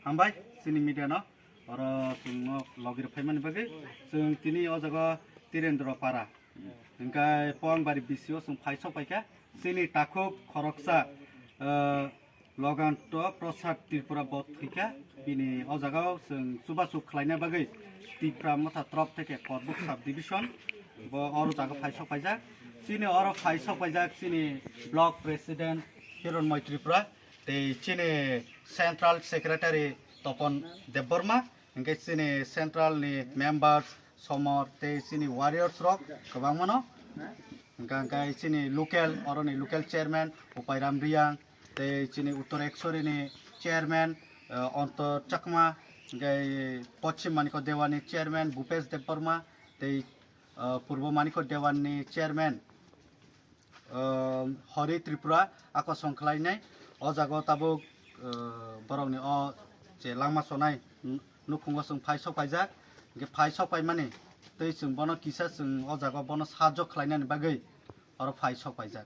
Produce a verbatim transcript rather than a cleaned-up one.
Hambai chini media no, oro chwngno logi rw phaimani bagwi. Chwng tini o jaga Tirendra Para, hingkai Powangbari B C o chwng phai sok paikha. Chini takhuk khoroksa, ah, Loganto Prasad Tripura bo thwikha. Bini o jaga o chwng chubachu khlaina bagwi Tipra Motha trop theke Korbuk sub division bo oro jaga phai sok paijak. Chini oro phai sok paijak chini block president Hironmoy Tripura. Tei chini Central Secretary Topon Debbarma, hingke chini Central ni members, Somor tei chini warriors rok kwbangmano. Hingka hingke chini local, oroni local chairman Upairam Riyang, tei chini Uttor Ekshori ni chairman, eh, Antor Chakma, hingke Poschim Manikya Dewani chairman Bhupesh Debbarma, tei, eh, Purbo Manikya Dewani chairman, um, Hori Tripura ako song khlainai. O jaga o tabuk, uh, borokni o je langma chonai n-, nukhungo chwng phai sok paijak. Hingke phai sok paimani tei chwng bono kisa chwng o jaga o bono sahajyo khlainani bagwi oro phai sok paijak.